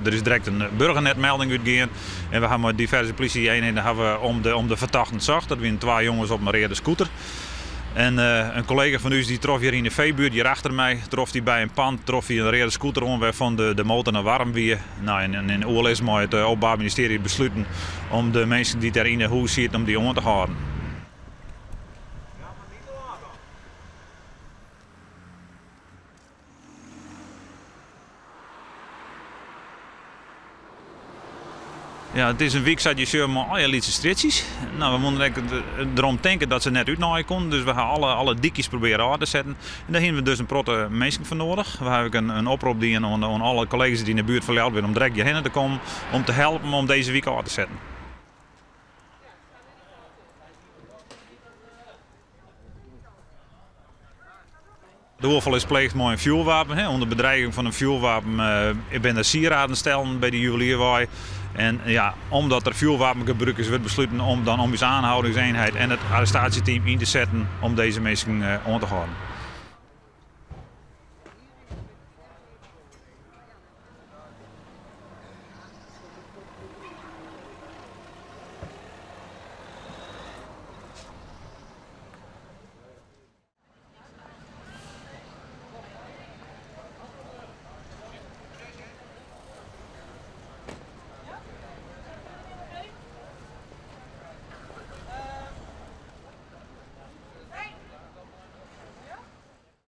Der is direkt in burgernetmelding útgien en we ha mei diverse plysje-eenheden hawwe om de, om de fertochten socht. Dat wiene twa jonges op in reade scooter. En in kollega fan ús dy trof hjir yn de Veebuurt, hjir achter my, trof dy by in pand trof hy in reade scooter oan wêrfan de, de motor noch waarm wie. Nou, en yn oerlis mei it Openbaar Ministerie besluten om de minsken dy't dêr yn 'e hûs sieten om dy oan te hâlden. Ja, it is in wyk sa't je sjogge mei allegear lytse strjitsjes. No, we moasten ek derom tinke dat se net útnaaie koenen, dus we ha alle, alle dykjes probearre ôf te setten. En dêr hiene we dus in protte minsken foar noadich. We ha ek in, in oprop dien oan, oan alle kollega's dy't yn de buert fan Ljouwert binne om direkt hjirhinne te kommen om te helpen om dizze wyk ôf te setten. De oerfal is pleegd mei in fjoerwapen. Under bedreiging fan in fjoerwapen binne der sieraden stellen by de juwelierwei. En ja, omdat der fjoerwapengebrûk is, wurdt besluten om dan om ús aanhoudingseenheid en it arrestaasjeteam yn te setten om dizze minsken oan te hâlden.